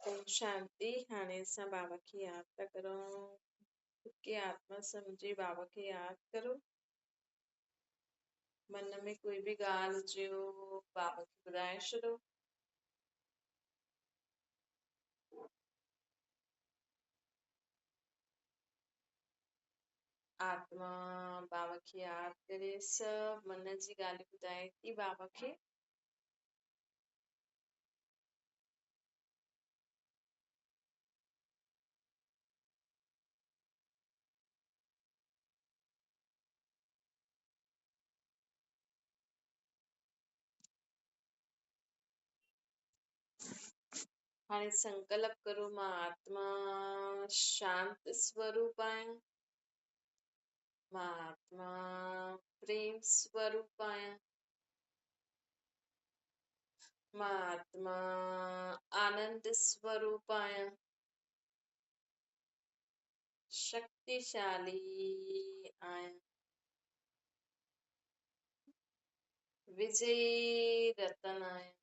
اوم شانتي. هاڻي اسان بابا کي ياد ٿا ڪرون. خود کي آتما سمجهي بابا کي ياد ڪرو. من ۾ ڪوئي به ڳالهه هجيو بابا کي ٻڌائي ڇڏو. آتما بابا کي ياد ڪري سڀ من جي ڳالهيون ٻڌائي ٿي بابا کي. هاڻي سنڪلپ ڪرو مان آتما شانت سوروپ آهيان، مان آتما پريم سوروپ آهيان، مان آتما آنند سوروپ آهيان، شڪتيشالي آهيان، وجئي رتن آهيان.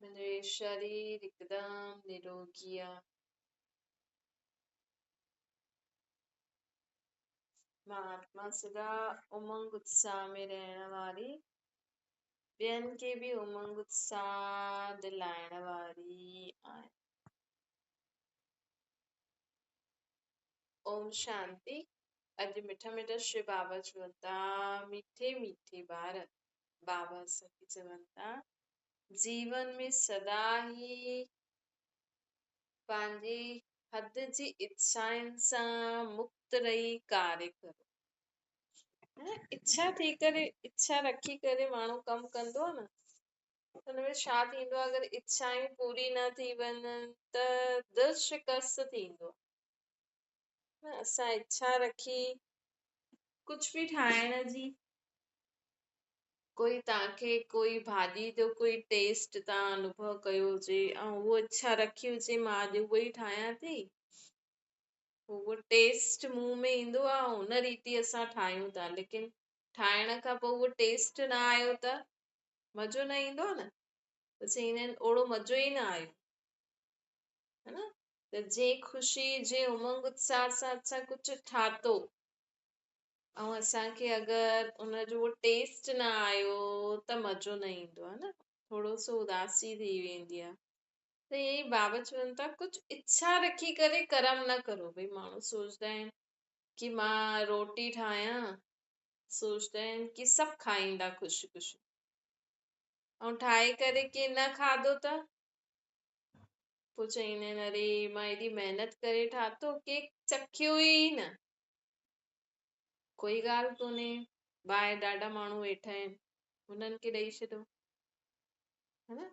منهنجو شرير هڪدم نروگي آهي. مان آتما سدا امنگ اتساهه ۾ رهڻ واري، ٻين کي به امنگ اتساهه دلائڻ واري آهيان. اوم شانتي. اڄ مٺا مٺا شو بابا چون ٿا، مٺي مٺي ٻار، بابا اسان کي چون ٿا جيون ۾ سدا ئي پنهنجي حد جي اڇائن سان مڪت رهي ڪاريه ڪرو. اڇا ٿي ڪري، اڇا رکي ڪري ماڻهو ڪم ڪندو آهي نه، هن ۾ ڇا ٿيندو آهي، اگر اڇائون پوري نه ٿي وڃن ته دل شڪست ٿيندو آهي. اسان اڇا رکي ڪجهه به ٺاهڻ جي، ڪوئي توهان کي ڪوئي ڀاڄي جو ڪوئي ٽيسٽ توهان انوڀو ڪيو هجي ۽ اهو اڇا رکي هجي مان اڄ اهو ئي ٺاهيان ٿي، اهو ٽيسٽ منهن ۾ ايندو آهي ۽ ان ريتي اسان ٺاهيون ٿا، ليڪن ٺاهڻ کان پوءِ اهو ٽيسٽ نه آيو ته مزو نه ايندو آهي نه، ته چئيندا آهن اوڙو مزو ئي نه آيو، ها نه. ته جنهن خوشي جنهن امنگ اتساهه سان اسان ڪجهه ٺاهتو ۽ اسان کي اگر ان جو اهو ٽيسٽ نه آيو ته مزو نه ايندو آهي نه، ٿورو سو اداسي ٿي ويندي آهي. ته ائين ئي بابا چون ٿا ڪجهه اڇا رکي ڪري ڪرم نه ڪرو. ڀئي ماڻهو سوچدا آهن ڪي مان روٽي ٺاهيان، سوچدا آهن ڪي سڀ کائيندا خوشي خوشي، ۽ ٺاهي ڪري ڪنهن نه کاڌو ته پوءِ چئيندا آهن اري مان ايڏي محنت ڪري ٺاتو، ڪنهن چکيو ئي نه. ڪوئي ڳالهه ڪونهي، ٻاهر ڏاڍا ماڻهو ويٺا آهن، هنن کي ڏيئي ڇڏو، ها نه.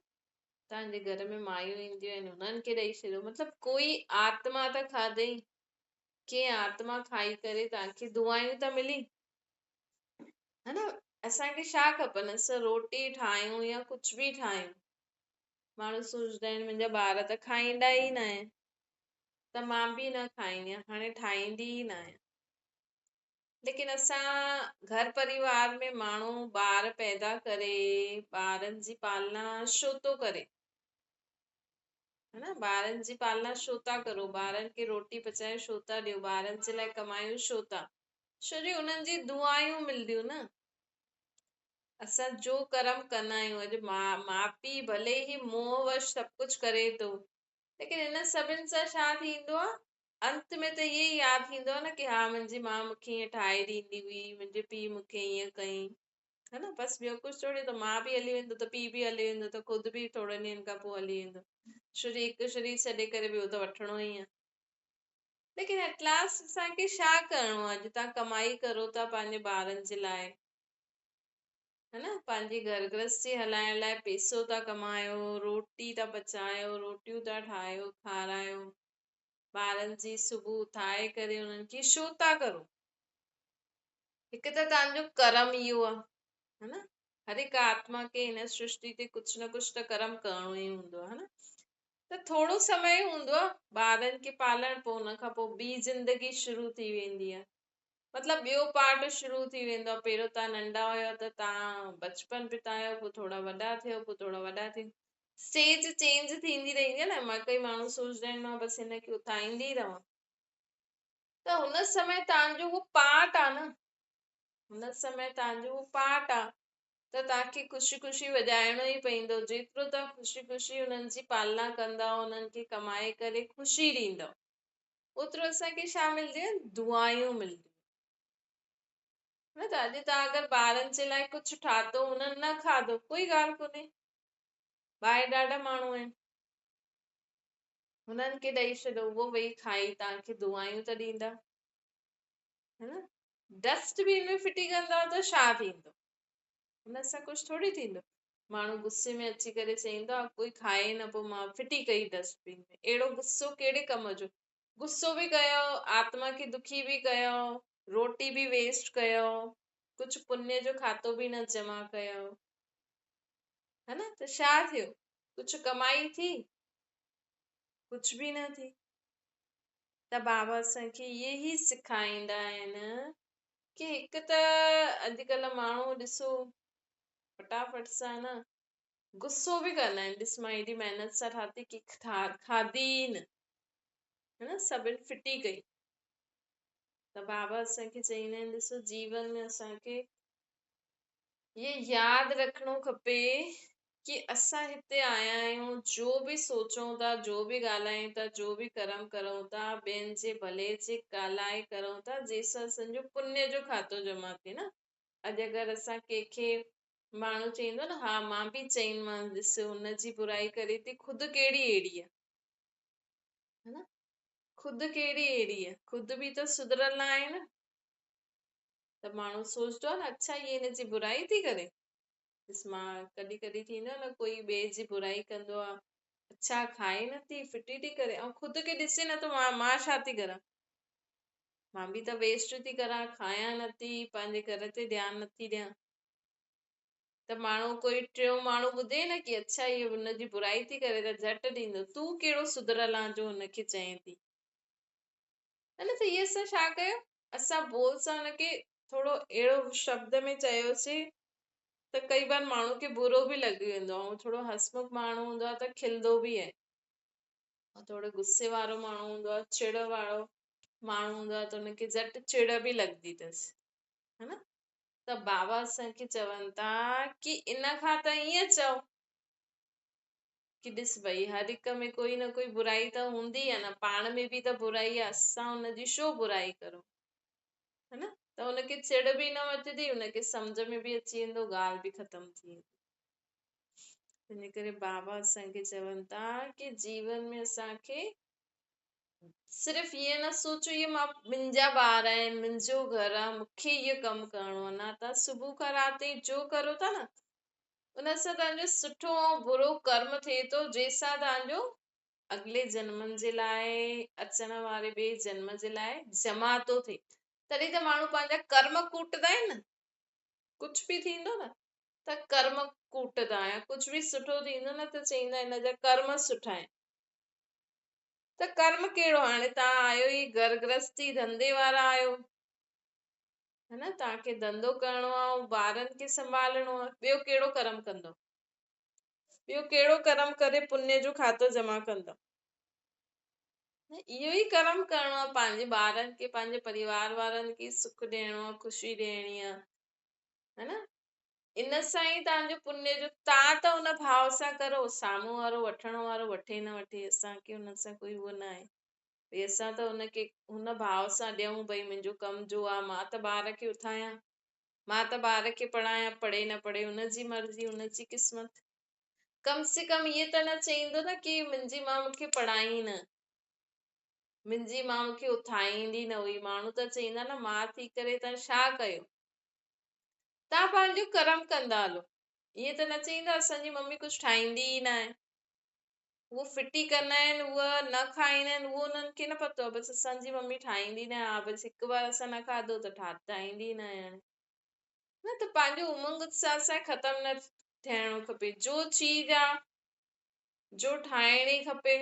توهان جي گهر ۾ مايون اينديون آهن، هنن کي ڏيئي ڇڏو. مطلب ڪوئي آتما ته کاڌئي، ڪنهن آتما کائي ڪري توهان کي دعايون ته ملي، ها نه. اسان کي ڇا کپن، اسان روٽي ٺاهيون يا ڪجهه به ٺاهيون، ماڻهو سوچندا آهن منهنجا ٻار ته کائيندا ئي نه آهن، ته مان به نه کائيندي آهيان، هاڻي ٺاهيندي ئي نه آهيان. ليڪن اسان گهر پريوار ۾ ماڻهو ٻار پيدا ڪري ٻارن جي پالنا ڇو ٿو ڪري، ها نه. ٻارن جي پالنا ڇو ٿا ڪرو، ٻارن کي روٽي پچائي ڇو ٿا ڏيو، ٻارن جي لاءِ ڪمايون ڇو ٿا، ڇو جو انهن جي دعايون ملنديون نه. اسان جو ڪرم ڪندا آهيون، اڄ ماءُ پيءُ ڀلي ئي موهه وش سڀ ڪجهه ڪري ٿو، ليڪن هن سڀني سان ڇا ٿيندو آهي، انت ۾ ته اهو ئي ياد ٿيندو آهي نه ڪه ها منهنجي ماءُ مون کي ائين ٺاهي ڏيندي هئي، منهنجي پيءُ مون کي ائين ڪئي، ها نه. بس ٻيو ڪجهه ٿوري، ته ماءُ به هلي ويندو ته پيءُ به هلي ويندو، ته خود به ٿورن ڏينهن کان پوءِ هلي ويندو. شرير هڪ شرير ڇڏي ڪري ٻيو ته وٺڻو ئي آهي. ليڪن ايٽ لاسٽ اسان کي ڇا ڪرڻو آهي، اڄ توهان ڪمائي ڪرو ٿا پنهنجي ٻارن جي لاءِ، ها نه، پنهنجي گهر گرهستي هلائڻ لاءِ پئسو ٿا ڪمايو، روٽي ٿا پچايو، روٽيون ٿا ٺاهيو، کارايو، ٻارن جي صبح اٿائي ڪري انهن کي ڇو ٿا ڪرو. هڪ ته توهان جو ڪرم اهو آهي، ها نه، هر هڪ آتما کي هن سرشتي تي ڪجهه نه ڪجهه ته ڪرم ڪرڻو ئي هوندو آهي، ها نه. ته ٿورو سمي هوندو آهي ٻارن کي پالڻ، پوءِ ان کان پوءِ ٻي زندگي شروع ٿي ويندي آهي. مطلب ٻيو پارٽ شروع ٿي ويندو آهي. پهريون توهان ننڍا هيو ته توهان بچپن بتايو، پوءِ ٿورا وڏا ٿيو، پوءِ ٿورا وڏا ٿيو، اسٽيج چينج ٿيندي رهندي آهي نه. مان ڪئي ماڻهو سوچندا آهن مان بس هن کي اٿائيندي ئي رهان، ته هن سمي توهان جو اهو پارٽ آهي نه، هن سمي توهان جو اهو پارٽ آهي ته توهان کي خوشي خوشي وڄائڻو ئي پوندو. جيترو توهان خوشي خوشي هنن جي پالنا ڪندؤ، هنن کي ڪمائي ڪري خوشي ڏيندؤ، اوترو اسان کي ڇا ملنديون آهن؟ دعايون ملنديون نه. ته اڄ توهان اگر ٻارن جي لاءِ ڪجهه ٺاتو، هنن نه کاڌو، ڪوئي ڳالهه ڪونهي، ٻاهر ڏاڍا ماڻهو آهن، هنن کي ڏئي ڇڏو، اهو ويهي کائي توهان کي دعايون ته ڏيندا، هي نه. ڊسٽ بين ۾ ڦٽي ڪندؤ ته ڇا ٿيندو؟ هن سان ڪجهه ٿوري ٿيندو. ماڻهو غصي ۾ اچي ڪري چئيندو آهي ڪوئي کائي نه، پوءِ مان ڦٽي ڪئي ڊسٽ بين ۾. اهڙو غصو ڪهڙي ڪم جو؟ غصو به ڪيو، آتما کي دکي به ڪيو، روٽي به ويسٽ ڪيو، ڪجهه پڃ جو کاتو به نه جمع ڪيو، هي نه. ته ڇا ٿيو؟ ڪجهه ڪمائي ٿي؟ ڪجهه به نه ٿي. ته بابا اسان کي اهي ئي سيکاريندا آهن ڪه هڪ ته اڄڪلهه ماڻهو ڏسو فٽافٽ سان نه غصو به ڪندا آهن، ڏس مان ايڏي محنت سان ٺاتي ڪه کاڌي ئي نه، هي نه، سڀن ڦٽي ڪئي. ته بابا اسان کي چئيندا آهن ڏسو جيون ۾ اسان کي اهي ياد رکڻو کپي ڪه اسان هتي آيا آهيون، جو به سوچون ٿا، جو به ڳالهايون ٿا، جو به ڪرم ڪرون ٿا، ٻين جي ڀلي جي لاءِ ڪرون ٿا، جنهن سان اسان جو پڃ جو کاتو جمع ٿئي نه. اڄ اگر اسان ڪنهن کي ماڻهو چئيندو نه، ها مان به چئيندومانس، ڏس هن جي برائي ڪري ٿي، خود ڪهڙي اهڙي آهي، هي نه، خود ڪهڙي اهڙي آهي، خود به ته سڌريل نه آهي نه. ته ماڻهو سوچندو آهي نه، اڇا هيءَ هن جي برائي ٿي ڪري. ڏس مان ڪڏهن ڪڏهن ٿيندو آهي نه، ڪوئي ٻئي جي برائي ڪندو آهي، اڇا کائي نٿي، ڦٽي ٿي ڪري، ۽ خود کي ڏسي نٿو، مان ڇا ٿي ڪران، مان به ته ويسٽ ٿي ڪران، کايان نٿي، پنهنجي گهر تي ڌيان نٿي ڏيان. ته ماڻهو ڪوئي ٽيون ماڻهو ٻڌي نه ڪه اڇا هيءَ هن جي برائي ٿي ڪري، ته جهٽ ڏيندو، تون ڪهڙو سڌريل آهين جو هن کي چئين ٿي، هي نه. ته هيءَ اسان ڇا ڪيو، اسان ٻول سان هن کي ٿورو اهڙو شبد ۾ چيوسين ته ڪئي بار ماڻهو کي برو به لڳي ويندو آهي. ۽ ٿورو هسمک ماڻهو هوندو آهي ته کلندو به آهي، ۽ ٿورو غصي وارو ماڻهو هوندو آهي، چڙ وارو ماڻهو هوندو آهي ته هن کي جهٽ چڙ به لڳندي اٿس، هي نه. ته بابا اسان کي چون ٿا ڪه ان کان ته ائين چئو ڪه ڏس ڀئي هر هڪ ۾ ڪوئي نه ڪوئي برائي ته هوندي آهي نه، پاڻ ۾ به ته برائي آهي، اسان هن جي ڇو برائي ڪرون، هي نه. ته هن کي چڙ به نه مچندي، هن کي سمجهه ۾ به اچي ويندو، ڳالهه به ختم ٿي ويندي. ان ڪري بابا اسان کي چون ٿا ڪه جيون ۾ اسان کي صرف ائين نه سوچو اهي مان منهنجا ٻار آهن، منهنجو گهر آهي، مون کي اهو ڪم ڪرڻو آهي، نه، توهان صبح کان رات تائين جو ڪرو ٿا نه، ان سان توهان جو سٺو ۽ برو ڪرم ٿئي ٿو، جنهن سان توهان جو اڳلي جنمن جي لاءِ، اچڻ واري ٻئي جنم جي لاءِ جمع ٿو ٿئي. تڏهن ته ماڻهو پنهنجا ڪرم ڪوٽندا آهن نه، ڪجهه به ٿيندو نه ته ڪرم ڪوٽندا، يا ڪجهه به سٺو ٿيندو نه ته چئيندا هن جا ڪرم سٺا آهن. ته ڪرم ڪهڙو؟ هاڻي توهان آهيو ئي گهر گرهستي ڌنڌي وارا آهيو، هي نه، توهان کي ڌنڌو ڪرڻو آهي ۽ ٻارن کي سنڀالڻو آهي، ٻيو ڪهڙو ڪرم ڪندو؟ ٻيو ڪهڙو ڪرم ڪري پڃ جو کاتو جمع ڪندو؟ نه، اهو ئي ڪرم ڪرڻو آهي، پنهنجي ٻارن کي، پنهنجي پريوار وارن کي سک ڏيڻو آهي، خوشي ڏيڻي آهي، هي نه. ان سان ئي توهان جو پڃ جو، توهان ته هن ڀاو سان ڪرو، سامهون وارو وٺڻ وارو وٺي نه وٺي، اسان کي هن سان ڪوئي اهو نه آهي ڀئي اسان ته هن کي هن ڀاو سان ڏيون، ڀئي منهنجو ڪم جو آهي، مان ته ٻار کي اٿايان، مان ته ٻار کي پڙهايان، پڙهي نه پڙهي هن جي مرضي، هن جي قسمت. ڪم سي ڪم ائين ته نه چئيندو نه ڪه منهنجي ماءُ مون کي پڙهائي نه، منهنجي ماءُ مون کي اٿائيندي نه هئي. ماڻهو ته چئيندا نه ماءُ ٿي ڪري توهان ڇا ڪيو، توهان پنهنجو ڪرم ڪندا هلو. ائين ته نه چئيندا اسان جي ممي ڪجهه ٺاهيندي ئي نه آهي، اهو ڦٽي ڪندا آهن، اهو نه کائيندا آهن، اهو انهن کي نه پتو آهي، بس اسان جي ممي ٺاهيندي نه آهي، بس هڪ بار اسان نه کاڌو ته ٺاهيندي ئي نه آهي هاڻي نه. ته پنهنجو امنگ اتساهه سان ختم نه ٿيڻو کپي، جو چيز آهي جو ٺاهڻي کپي،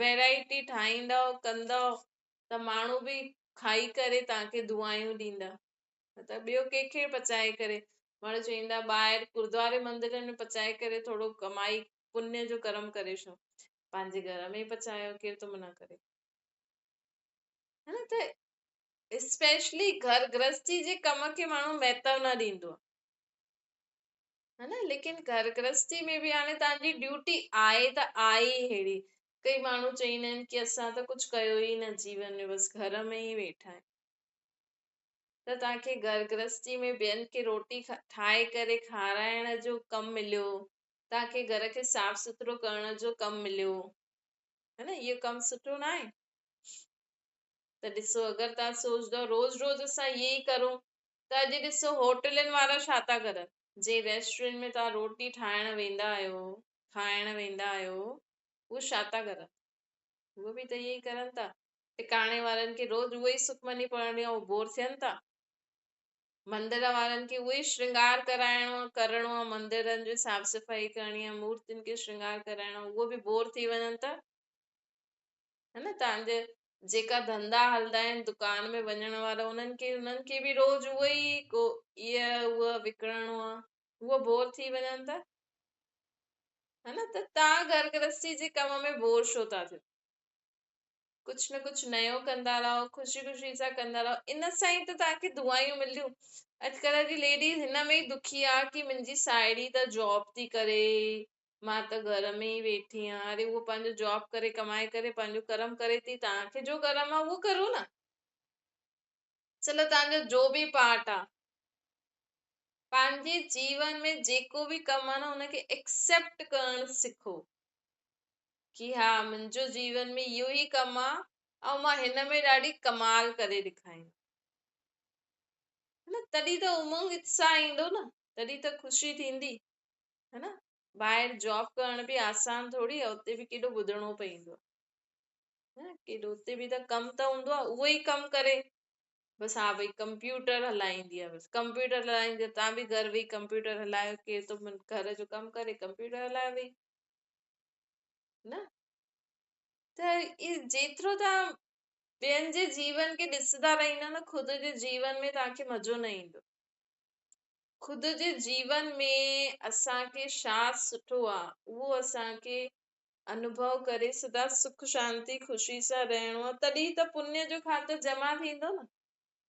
ويرائٽي ٺاهيندؤ ڪندؤ ته ماڻهو به کائي ڪري توهان کي دعايون ڏيندا. نه ته ٻيو ڪنهن کي پچائي ڪري، ماڻهو چوندا ٻاهر گردواري مندرن ۾ پچائي ڪري ٿورو ڪمائي پڃ جو ڪرم ڪري ڇڏو، پنهنجي گهر ۾ ئي پچايو، ڪير ٿو منع ڪري؟ ها نه، ته اسپيشلي گهر گرهستي جي ڪم کي ماڻهو مهتو نه ڏيندو آهي، ها نه. ليڪن گهر گرهستي ۾ به هاڻي توهان جي ڊيوٽي آهي ته آهي ئي ههڙي. ڪئي ماڻهو چوندا آهن ڪي اسان ته ڪجهه ڪيو ئي نه جيون ۾، بس گهر ۾ ئي ويٺا آهيون. ته توهان کي گهر گرهستي ۾ ٻين کي روٽي ٺاهي ڪري کارائڻ جو ڪم مليو، توهان کي گهر کي صاف سٿرو ڪرڻ جو ڪم مليو، ها نه، اهو ڪم سٺو نه آهي؟ ته ڏسو اگر توهان سوچندؤ روز روز اسان ائين ئي ڪرون ته اڄ ڏسو هوٽلن وارا ڇا ٿا ڪرن، جنهن ريسٽورنٽ ۾ توهان روٽي ٺاهڻ ويندا آهيو، کائڻ ويندا آهيو، اهي ڇا ٿا ڪرن؟ اهي به ته ائين ئي ڪرن ٿا. ٽڪاڻي وارن کي روز اهو ئي سکمني پڙهڻي آهي، اهي بور ٿين ٿا. مندر وارن کي اهو ئي شرنگار ڪرائڻو آهي، ڪرڻو آهي، مندرن جي صاف صفائي ڪرڻي آهي، مورتين کي شرنگار ڪرائڻو آهي، اهو به بور ٿي وڃن ٿا، ها نه. توهان جي جيڪا ڌنڌا هلندا آهن دڪان ۾ وڃڻ وارا، انهن کي به روز اهو ئي ڪو اها اها وڪڻڻو آهي، اهو بور ٿي وڃن ٿا، ها نه. ته توهان گهر گرهستي جي ڪم ۾ بور ڇو ٿا ٿيو؟ ڪجهه نه ڪجهه نيو ڪندا رهو، خوشي خوشي سان ڪندا رهو، ان سان ئي ته توهان کي دعايون ملنديون. اڄڪلهه جي ليڊيز هن ۾ ئي دکي آهي ڪي منهنجي ساهيڙي ته جاب ٿي ڪري، مان ته گهر ۾ ئي ويٺي آهيان. اري اهو پنهنجو جاب ڪري ڪمائي ڪري پنهنجو ڪرم ڪري ٿي، توهان کي جو ڪرم آهي اهو ڪرو نه. چلو توهان جو جو به پارٽ آهي، پنهنجي جيون ۾ جيڪو به ڪم آهي نه ان کي ايڪسيپٽ ڪرڻ سکو ڪي ها منهنجو جيون ۾ اهو ئي ڪم آ ۽ مان هن ۾ ڏاڍي ڪمال ڪري ڏيکاريندم، نه تڏهن ته امنگ اتساهه ايندو نه، تڏهن ته خوشي ٿيندي، ها نه. ٻاهر جاب ڪرڻ به آسان ٿوري آ، اتي به ڪيڏو ٻڌڻو پوندو آ، ها نه، ڪيڏو اتي به ته ڪم ته هوندو آ، اهو ئي ڪم ڪري بس. ها ڀئي ڪمپيوٽر هلائيندي آ، بس ڪمپيوٽر هلائيندي آ، توهان به گهر ويهي ڪمپيوٽر هلايو، ڪير ٿو گهر جو ڪم ڪري ڪمپيوٽر هلائي ويهي، نه. ته اهي جيترو توهان ٻين جي جيون کي ڏسندا رهندا نه، خود جي جيون ۾ توهان کي مزو نه ايندو. خود جي جيون ۾ اسان کي ڇا سٺو آ اهو اسان کي انوڀو ڪري سدا سک شانتي خوشي سان رهڻو آ، تڏهن ته پڃ جو کاتو جمع ٿيندو نه.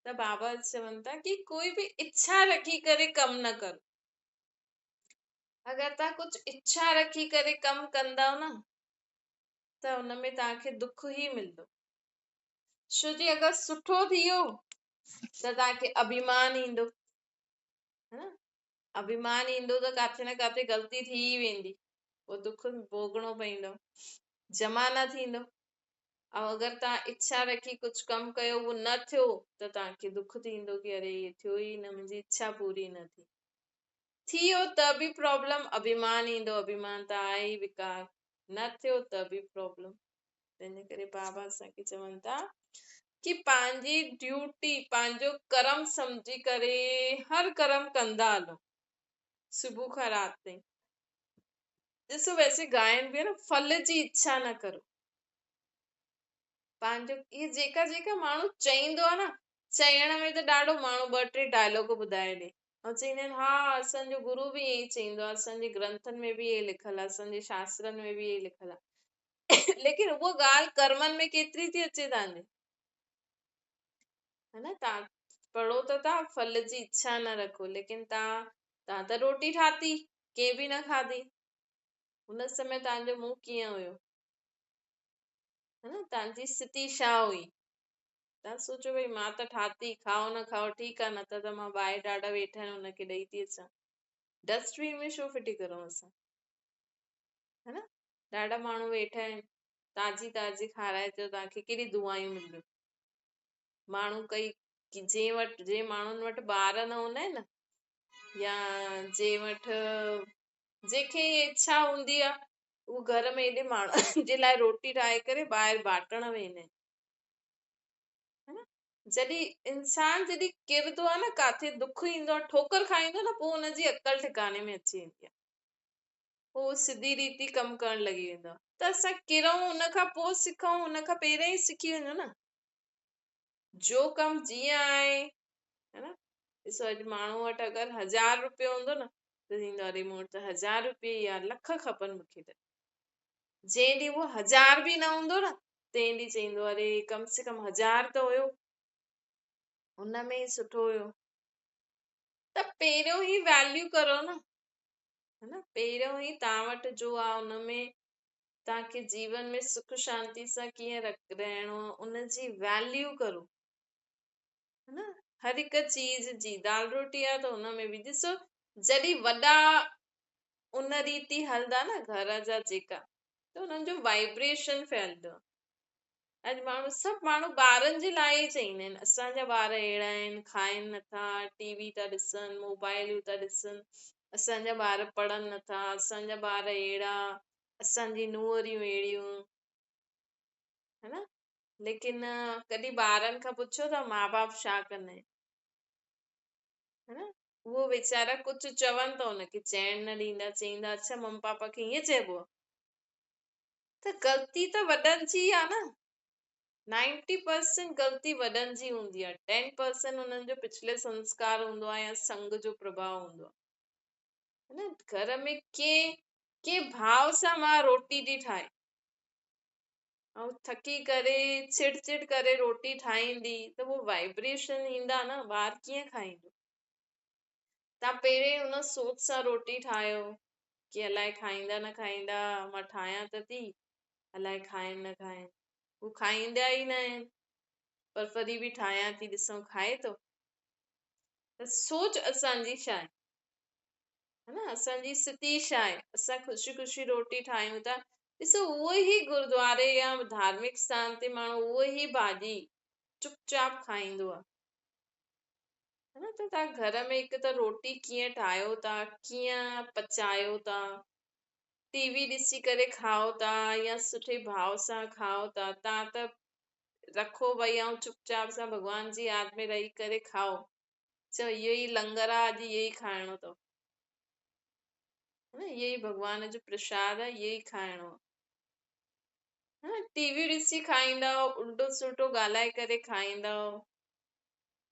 ته بابا چون ٿا ڪي ڪوئي به اڇا رکي ڪري ڪم نه ڪرو. اگر توهان ڪجهه اڇا رکي ڪري ڪم ڪندؤ نه ته ان ۾ توهان کي دک ئي ملندو. ڇو جي اگر سٺو ٿي ويو ته توهان کي اڀيمان ايندو، ها نه، اڀيمان ايندو ته ڪاٿي نه ڪاٿي غلطي ٿي ئي ويندي، پوءِ دک ڀوڳڻو پوندو، جمع نه ٿيندو. ۽ اگر توهان اڇا رکي ڪجهه ڪم ڪيو اهو نه ٿيو ته توهان کي دک ٿيندو ڪي اري هي ٿيو ئي نه، منهنجي اڇا پوري نه ٿي. ٿي ويو ته به پرابلم، اڀيمان ايندو، اڀيمان ته آهي ئي وڪار، نه ٿيو ته به پرابلم. تنهن جي ڪري بابا اسان کي چون ٿا ڪي پنهنجي ڊيوٽي، پنهنجو ڪرم سمجهي ڪري هر ڪرم ڪندا هلو، صبح کان رات تائين. ڏسو ويسي گائن به آهي نه، ڦل جي اڇا نه ڪرو. پنهنجو اهي جيڪا جيڪا ماڻهو چئيندو آهي نه، چئڻ ۾ ته ڏاڍو ماڻهو ٻه ٽي ڊائلاگ ٻڌائي ڏي ۽ چئيندا آهن ها اسان جو گرو به ائين ئي چئيندو آهي، اسان جي گرنٿن ۾ به ائين لکيل آهي، اسان جي شاسترن ۾ به ائين لکيل آهي. ليڪن اها ڳالهه ڪرمن ۾ ڪيتري ٿي اچي توهان جي، ها نه. توهان پڙهو ته ٿا ڦل جي اڇا نه رکو، ليڪن توهان ته روٽي ٺاتي، ڪنهن به نه کاڌي، هن سمي توهان جو منهن ڪيئن هيو، ها نه، توهان جي اسٿتي ڇا هئي؟ توهان سوچيو ڀئي مان ته ٺاتي، کائو نه کائو ٺيڪ آهي، نه ته ته مان ٻاهر ڏاڍا ويٺا آهن هن کي ڏئي ٿي اچان، ڊسٽ بين ۾ ڇو ڦٽي ڪرون اسان، ها نه. ڏاڍا ماڻهو ويٺا آهن، تازي تازي کارائي اچو، توهان کي ڪيڏي دعايون ملنديون. ماڻهو ڪئي جنهن وٽ، جنهن ماڻهن وٽ ٻار نه هوندا آهن نه، يا جنهن وٽ جنهن کي اڇا هوندي آهي، اهو گهر ۾ ايڏي ماڻهن جي لاءِ روٽي ٺاهي ڪري ٻاهر باٽڻ ويندا آهن، ها نه. جڏهن انسان جڏهن ڪرندو آهي نه، ڪاٿي دک ايندو آهي، ٺوڪر کائيندو آهي نه، پوءِ ان جي عقل ٺڪاڻي ۾ اچي ويندي آهي، پوءِ سڌي ريتي ڪم ڪرڻ لڳي ويندو آهي. ته اسان ڪرون ان کان پوءِ سکون، ان کان پهريان ئي سکي وڃون نه. جو ڪم جيئن آهي، ها نه؟ ڏسو اڄ ماڻهو وٽ اگر 1000 روپيو هوندو نه ته چوندو اري مون وٽ ته 1000 روپيا ئي آهي، لک کپن مون کي ته. جنهن ڏينهن اهو 1000 به نه هوندو نه تنهن ڏينهن چوندو اري ڪم سي ڪم 1000 ته هيو، ان ۾ ئي سٺو هيو. ته پهريون ئي ويليو ڪرو نه، ها نه؟ پهريون ئي توهان وٽ جو آهي ان ۾ توهان کي جيون ۾ سک شانتي سان ڪيئن رهڻو آهي ان جي ويليو ڪرو، ها نه؟ هر هڪ چيز جي، دال روٽي آهي ته ان ۾ به ڏسو جڏهن وڏا ان ريتي هلندا نه گهر جا جيڪا، ته انهن جو وائبريشن ڦهلندو. اڄ ماڻهو سڀ ماڻهو ٻارن جي لاءِ ئي چئيندا آهن اسان جا ٻار اهڙا آهن، کائن نٿا، ٽي وي ٿا ڏسن، موبائلون ٿا ڏسن، اسان جا ٻار پڙهن نٿا، اسان جا ٻار اهڙا، اسان جي ننهريون اهڙيون، ها نه؟ ليڪن ڪڏهن ٻارن کان پڇو ته ماءُ باپ ڇا ڪندا آهن، ها نه؟ اهو ويچارا ڪجهه چون ته ان کي چئڻ نه ڏيندا، چئيندا اڇا ممي پاپا کي ائين چئبو آهي. ته غلطي ته وڏن جي آهي نه، 90% غلطي وڏن جي هوندي آهي، 10% انهن جو پڇلي سنسڪار هوندو آهي يا سنگ جو پرڀاءُ هوندو آهي، ها نه؟ گهر ۾ ڪنهن ڀاو سان مان روٽي ٿي ٺاهي ۽ ٿڪي ڪري چڙ چڙ ڪري روٽي ٺاهيندي ته اهو وائبريشن ايندا نه، ٻار ڪيئن کائيندو؟ توهان پهرين ان سوچ سان روٽي ٺاهيو ڪي الائي کائيندا نه کائيندا، مان ٺاهيان ته ٿي، الائي کائن نه کائن، هو کائيندا ئي نه آهن، پر وري به ٺاهيان ٿي ڏسون کائي ٿو. ته سوچ اسان جي ڇا آهي، ها نه؟ اسان جي اسٿتي ڇا آهي؟ اسان خوشي خوشي روٽي ٺاهيون ٿا. ڏسو اهو ئي گردواري يا ڌارمڪ اسٿان تي ماڻهو اهو ئي ڀاڄي چپ چاپ کائيندو آهي، ها نه؟ ته توهان گهر ۾ هڪ ته روٽي ڪيئن ٺاهيو ٿا، ڪيئن پچايو ٿا، ٽي وي ڏسي ڪري کائو ٿا يا سٺي ڀاو سان کائو ٿا. توهان ته رکو ڀئي ۽ چپ چاپ سان ڀڳوان جي ياد ۾ رهي ڪري کائو، چئو اهو ئي لنگر آهي، اڄ اهو ئي کائڻو اٿو، ها نه؟ اهو ئي ڀڳوان جو پرشاد آهي، اهو ئي کائڻو آهي، ها نه؟ ٽي وي ڏسي کائيندؤ، الٽو سلٽو ڳالهائي ڪري کائيندؤ،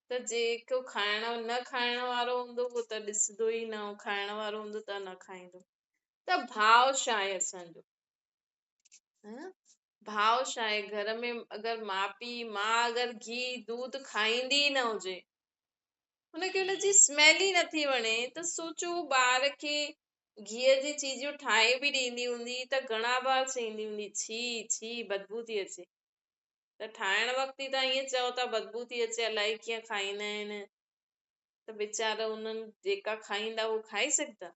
ته جيڪو کائڻ نه کائڻ وارو هوندو اهو ته ڏسندو ئي نه، ۽ کائڻ وارو هوندو ته نه کائيندو. ته ڀاو ڇا آهي اسان جو، ها نه؟ ڀاو ڇا آهي؟ گهر ۾ اگر ماءُ پيءُ، ماءُ اگر گيهه دوڌ کائيندي ئي نه هجي، هن کي هن جي اسميل ئي نٿي وڻي، ته سوچو ٻار کي گيهه جي چيزون ٺاهي به ڏيندي هوندي ته گهڻا بار چوندي هوندي ڇي ڇي بدبو ٿي اچي. ته ٺاهڻ وقت ئي توهان ائين چئو ٿا بدبو ٿي اچي، الائي ڪيئن کائيندا آهن، ته ويچارا انهن جيڪا کائيندا اهو کائي سگهندا،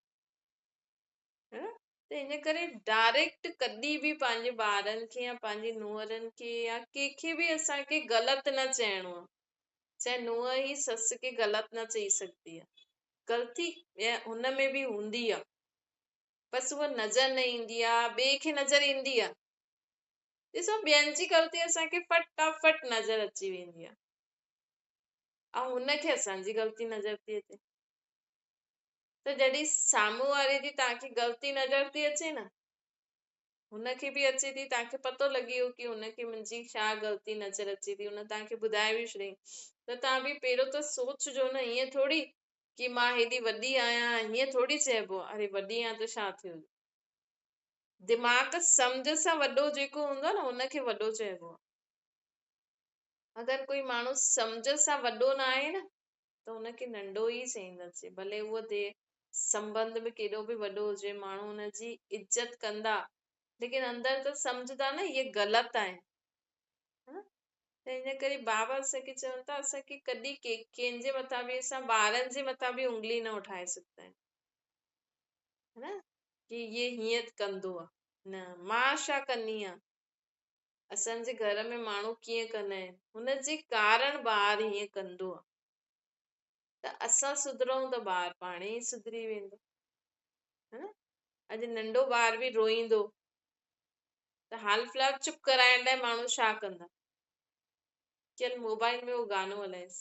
ها نه؟ ته ان ڪري ڊائريڪٽ ڪڏهن به پنهنجي ٻارن کي يا پنهنجي ننهرن کي يا ڪنهن کي به اسان کي غلط نه چئڻو آهي. چاهي ننهن ئي سس کي غلط نه چئي سگهندي آهي، غلطي هن ۾ به هوندي آهي، بس اها نظر نه ايندي آهي، ٻئي کي نظر ايندي آهي. ڏسو ٻين جي غلطي اسان کي فٽافٽ نظر اچي ويندي آهي ۽ هن کي اسان جي غلطي نظر ٿي اچي. ته جڏهن سامهون واري جي توهان کي غلطي نظر ٿي اچي نه، هن کي به اچي ٿي، توهان کي پتو لڳي ويو ڪه هن کي منهنجي ڇا غلطي نظر اچي ٿي، هن توهان کي ٻڌائي به ڇڏيائين، ته توهان به پهريون ته سوچجو نه، ائين ٿوري ڪه مان هيڏي وڏي آهيان، هيئن ٿوري چئبو آهي، اري وڏي آهيان ته ڇا ٿيو. دماغ سمجهه سان وڏو جيڪو هوندو آهي نه، هن کي وڏو چئبو آهي. اگر ڪوئي ماڻهو سمجهه سان وڏو نه آهي نه، ته هن کي ننڍو ئي چئينداسين، ڀلي اهو سنٻنڌ ۾ ڪيڏو به وڏو هجي، ماڻهو هن جي عزت ڪندا، ليڪن اندر ته سمجهندا نه اهي غلط آهن. ها؟ ته ان ڪري بابا اسان کي چون ٿا اسان کي ڪڏهن ڪنهن جي مٿان به، اسان ٻارن جي مٿان به انگلي نه اٺائي سگهندا آهيون، ها نه، ڪه اهي هيئن ڪندو آهي، نه مان ڇا ڪندي آهيان، اسان جي گهر ۾ ماڻهو ڪيئن ڪندا آهن، هن جي ڪارڻ ٻار هيئن ڪندو آهي. ته اسان سڌرون ته ٻار پاڻ ئي سڌري ويندو، ها نه؟ اڄ ننڍو ٻار به روئيندو ته حال في الحال چپ ڪرائڻ لاءِ ماڻهو ڇا ڪندا، ڪيل موبائل ۾ اهو گانو هلائيس،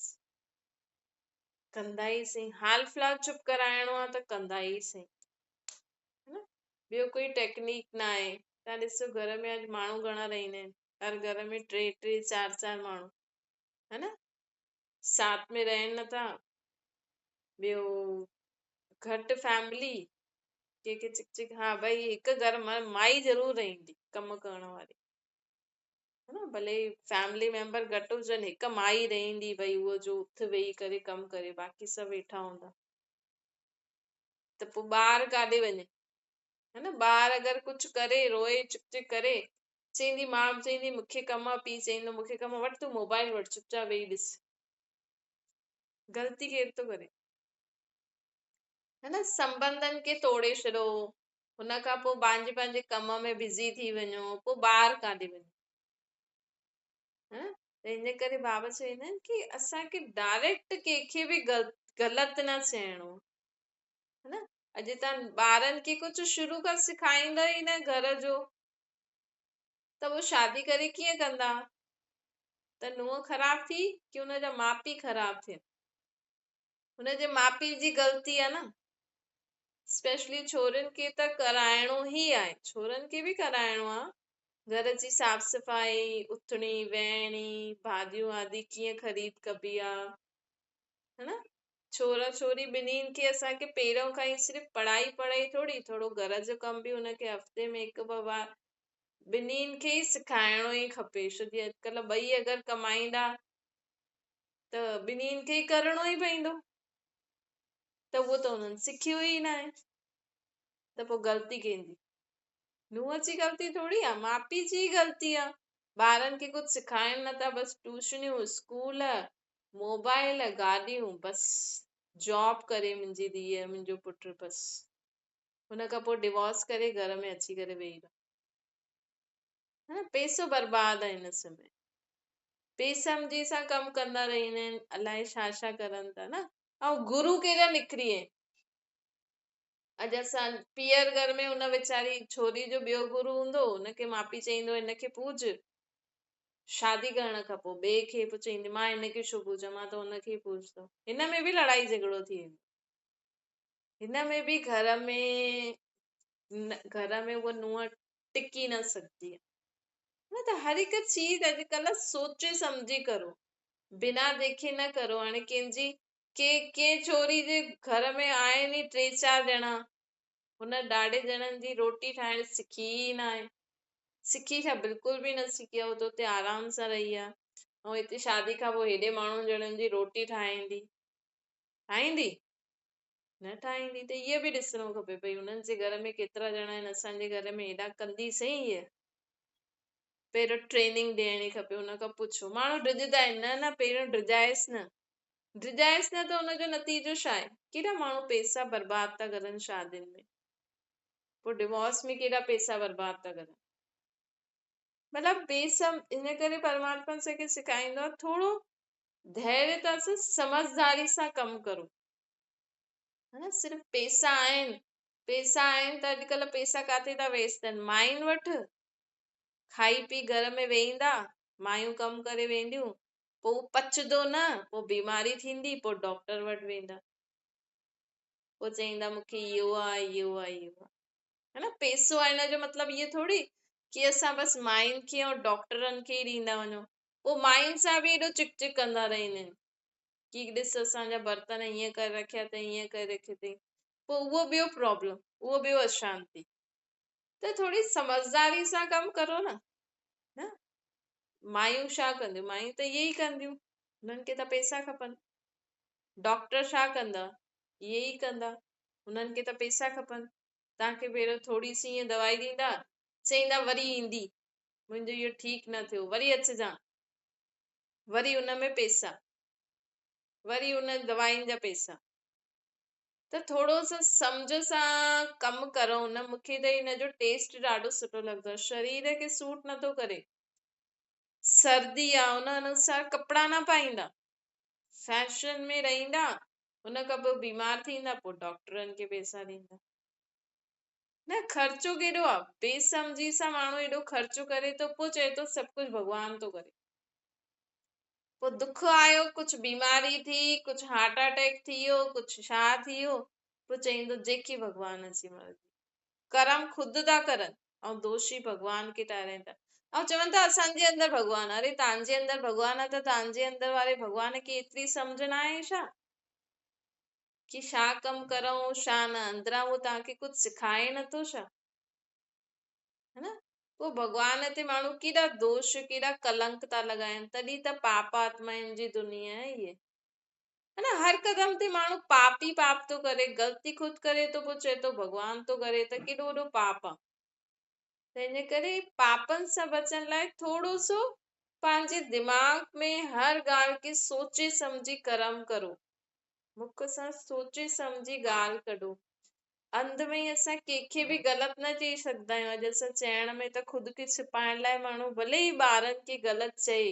ڪندا ئي سهي. حال في الحال چپ ڪرائڻو آهي ته ڪندا ئي سهي، ها نه؟ ٻيو ڪوئي ٽيڪنيڪ نه آهي. توهان ڏسو گهر ۾ اڄ ماڻهو گهڻا رهندا آهن، هر گهر ۾ 3 3 4 4 ماڻهو، ها نه؟ ساٿ ۾ رهن نٿا، ٻيو گهٽ فيملي، ڪنهن کي چڪ چڪ، ها ڀئي هڪ گهر مان مائي ضرور رهندي ڪم ڪرڻ واري، ها نه؟ ڀلي فيملي ميمبر گهٽ هجن، هڪ مائي رهندي ڀئي اهو جو اٿ ويهي ڪري ڪم ڪري، باقي سڀ ويٺا هوندا. ته پوءِ ٻار ڪاڏي وڃي، ها نه؟ ٻار اگر ڪجهه ڪري، روئي، چڪ چڪ ڪري، چئيندي ماءُ به چئيندي مون کي ڪم آ، پيءُ چئيندو مون کي ڪم آ، وٺ تون موبائل وٺ، چپ چاپ ويهي ڏس. غلطي ڪير ٿو ڪري؟ ها نه؟ سنٻنڌن کي توڙي ڇڏو، هن کان پوءِ پنهنجي پنهنجي ڪم ۾ بزي ٿي وڃو، پوءِ ٻار ڪاڏي وڃي؟ ها نه؟ ته ان ڪري بابا چوندا آهن ڪي اسان کي ڊائريڪٽ ڪنهن کي به غلط نه چئڻو، ها نه؟ اڄ توهان ٻارن کي ڪجهه شروع کان سيکاريندا ئي نه گهر جو، ته اهو شادي ڪري ڪيئن ڪندا؟ ته ننهن خراب ٿي ڪي هن جا ماءُ پيءُ خراب ٿيا؟ هن جي ماءُ پيءُ جي غلطي آهي نه. اسپيشلي ڇورين کي ته ڪرائڻو ئي آهي، ڇورن کي به ڪرائڻو آهي. گهر جي صاف صفائي، اٿڻي ويهڻي، ڀاڄيون آدي ڪيئن خريد ڪبي آهي، ها نه؟ ڇورا ڇوري ٻنهين کي اسان کي پهريون کان ئي صرف پڙهائي پڙهائي ٿوري، ٿورو گهر جو ڪم به هن کي هفتي ۾ هڪ ٻه بار ٻنهين کي ئي سيکارڻو ئي کپي. ڇو جي اڄڪلهه ٻئي اگر ڪمائيندا ته ٻنهين کي ئي ڪرڻو ئي پوندو، ته اهو ته هنن سکيو ئي نه آهي، ته پوءِ غلطي ڪنهن جي؟ ننهن جي غلطي ٿوري آهي، ماءُ پيءُ جي ئي غلطي آهي. ٻارن کي ڪجهه سيکارين نٿا، بس ٽيوشنيون، اسڪول، موبائل، گاڏيون، بس جاب ڪري منهنجي ڌيءَ منهنجو پٽ، بس هن کان پوءِ ڊوورس ڪري گهر ۾ اچي ڪري ويهي رهو. ها نه؟ پئسو برباد آهي هن سمي. بي سمجهي سان ڪم ڪندا رهندا آهن، الائي ڇا ڇا ڪرن ٿا نه. ۽ گرو ڪهڙا نڪري آهن. اڄ اسان پيئر گهر ۾ هن ويچاري ڇوري جو ٻيو گرو هوندو، هن کي ماءُ پيءُ چئيندو هن کي پوڄ، شادي ڪرڻ کان پوءِ ٻئي کي پوءِ چئيندي مان هن کي ڇو پوڄان، مان ته هن کي ئي پوڄندم. هن ۾ به لڙائي جهڳڙو ٿي ويندو. هن ۾ به گهر ۾ اها ننهن ٽڪي نه سگهندي آهي. نه ته هر هڪ چيز اڄڪلهه سوچي سمجهي ڪرو، بنا ديکي نه ڪرو. هاڻي ڪنهن ڇوري جي گهر ۾ آهن ئي 3 4 ڄڻا، هن ڏاڍي ڄڻن جي روٽي ٺاهڻ سکي ئي نه آهي، سکي ڇا بلڪل به نه سکي آهي، هو ته هتي آرام سان رهي آهي. ۽ هتي شادي کان پوءِ هيڏي ماڻهن ڄڻن جي روٽي ٺاهيندي، ٺاهيندي نه ٺاهيندي. ته اهو به ڏسڻو کپي ڀئي هنن جي گهر ۾ ڪيترا ڄڻا آهن، اسان جي گهر ۾ هيڏا ڪندي صحيح. هيءَ پهريون ٽريننگ ڏيڻي کپي، هن کان پڇو. ماڻهو ڊڄندا آهن، نه نه پهريون ڊڄائيس نه، ڊڄائيس نه ته هن جو نتيجو ڇا آهي؟ ڪيڏا ماڻهو پئسا برباد ٿا ڪرن شادين ۾، پوءِ ڊوورس ۾ ڪيڏا پئسا برباد ٿا ڪرن. مطلب بيسم ان ڪري پرماتما اسان کي سيکاريندو آهي ٿورو ڌيريتا سان سمجهداري سان ڪم ڪرو، ها نه؟ صرف پئسا آهن، پئسا آهن ته اڄڪلهه پئسا ڪاٿي ٿا ويسٽ ٿين. ماين وٽ کائي پي گهر ۾ ويهندا، مايون ڪم ڪري وينديون، پوءِ پچندو نه، پوءِ بيماري ٿيندي، پوءِ ڊاڪٽر وٽ ويندا، پوءِ چئيندا مون کي اهو آهي، اهو آهي، اهو آهي، ها نه؟ پئسو آهي هن جو مطلب اهو ٿوري ڪي اسان بس ماين کي ۽ ڊاڪٽرن کي ئي ڏيندا وڃون. پوءِ ماين سان به ايڏو چڪ چڪ ڪندا رهندا آهن ڪي ڏس اسان جا برتن هيئن ڪري رکيا اٿئي، هيئن ڪري رکيو اٿئي. پوءِ اهو ٻيو پرابلم، اهو ٻيو اشانتي. ته ٿوري سمجهداري سان ڪم ڪرو نه، نه؟ مايون ڇا ڪنديون؟ مايون ته اهي ئي ڪنديون، هنن کي ته پئسا کپن. ڊاڪٽر ڇا ڪندا؟ اهي ئي ڪندا، هنن کي ته پئسا کپن. توهان کي پهريون ٿوري سي ائين دوائي ڏيندا، چئيندا وري ايندي، منهنجو اهو ٺيڪ نه ٿيو، وري اچجان، وري ان ۾ پئسا، وري ان دوائن جا پئسا. ته ٿورو سو سمجهه سان ڪم ڪرو نه. مون کي ته هن جو ٽيسٽ ڏاڍو سٺو لڳندو آهي. شرير کي سوٽ نٿو ڪري، سردي آهي ان انوسار ڪپڙا نه پائيندا، فيشن ۾ رهندا، هن کان پوءِ بيمار ٿيندا، پوءِ ڊاڪٽرن کي پئسا ڏيندا. نه خرچو ڪيڏو آهي، بي سمجهي سان ماڻهو ايڏو خرچو ڪري ٿو، پوءِ چئي ٿو سڀ ڪجهه ڀڳوان ٿو ڪري. پوءِ دک آيو، ڪجهه بيماري ٿي، ڪجهه هارٽ اٽيڪ ٿي ويو، ڪجهه ڇا ٿي ويو، پوءِ چئيندو جيڪي ڀڳوان جي مرضي. ڪرم خود ٿا ڪرن ۽ دوشي ڀڳوان کي ٺهرائين ٿا. ۽ چون ٿا اسان جي اندر ڀڳوان آ. اري توهان جي اندر ڀڳوان آ ته توهان جي اندر واري ڀڳوان کي ايتري سمجهه ناهي ڇا ڪي ڇا ڪم ڪرون ڇا نه؟ اندران اهو توهان کي ڪجهه سکائي نٿو ڇا؟ ها نه؟ پوء ڀڳوان تي ماڻهو ڪيڏا دوش ڪيڏا ڪلنڪ ٿا لڳائن، تڏهن ته پاپ آتمائن جي دنيا آهي هيء. ها نه؟ هر قدم تي ماڻهو پاپ ئي پاپ ٿو ڪري، غلطي خود ڪري ٿو پوء چئي ٿو ڀڳوان ٿو ڪري، ته ڪيڏو وڏو پاپ آ. تنهن جي ڪري پاپن سان بچڻ لاء ٿورو سو پنهنجي دماغ ۾ هر ڳالهه کي سوچي سمجهي ڪرم ڪرو، مک سان سوچي سمجهي ڳالهه ڪڍو. انڌ ۾ ئي اسان ڪنهن کي به غلط نه چئي سگهندا آهيون. اڄ اسان چئڻ ۾ ته خود کي ڇپائڻ لاء ماڻهو ڀلي ئي ٻارن کي غلط چئي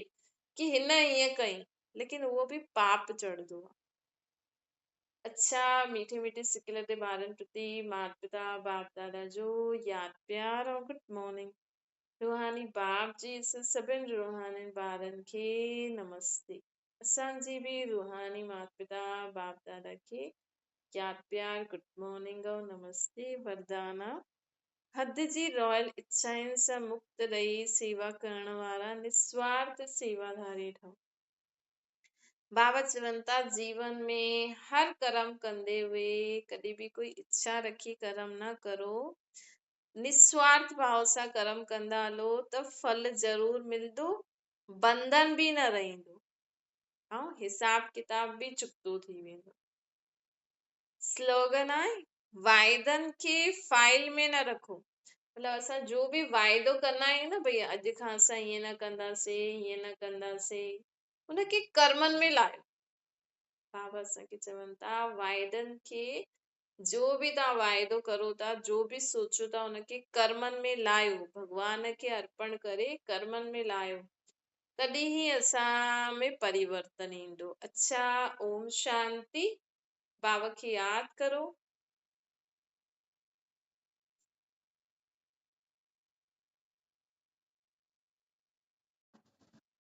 ڪي هن ائين ڪئي، ليڪن اهو به پاپ چڙهندو آهي. اڇا ميٺي ميٺي سڪيلڌي ٻارن پرتي مات پتا باپ دادا جو ياد پيار ۽ گڊ مارننگ. روحاني باپ جي اسان سڀن روحانين ٻارن کي نمستي. اسان جي به روحاني مات پتا باپ دادا کي ياد پيار گڊ مارننگ ۽ نمستي. وردانا حد جي رائل اڇائن سان مڪت رهي سيوا ڪرڻ وارا نسوارٿ سيواڌاري ٺهو. بابا چون ٿا جيون ۾ هر ڪرم ڪندي هوئي ڪڏهن به ڪوئي اڇا رکي ڪرم نه ڪرو، نسوارٿ ڀاو سان ڪرم ڪندا هلو ته ڦل ضرور ملندو، بنڌن به نه رهندو ۽ حساب ڪتاب به چڪتو ٿي ويندو. سلوگن آهي واعدن کي فائل ۾ نه رکو. مطلب اسان جو به واعدو ڪندا آهيون نه ڀئي اڄ کان اسان ائين نه ڪنداسين ائين نه ڪنداسين، ان کي ڪرمن ۾ لاهيو. بابا اسان کي چون ٿا واعدن کي جو به توهان واعدو ڪرو ٿا، جو به سوچو ٿا، ان کي ڪرمن ۾ لاهيو، ڀڳوان کي ارپڻ ڪري ڪرمن ۾ لاهيو، تڏهن ئي اسان ۾ پريورتن ايندو. اڇا اوم شانتي. بابا کي ياد ڪرو.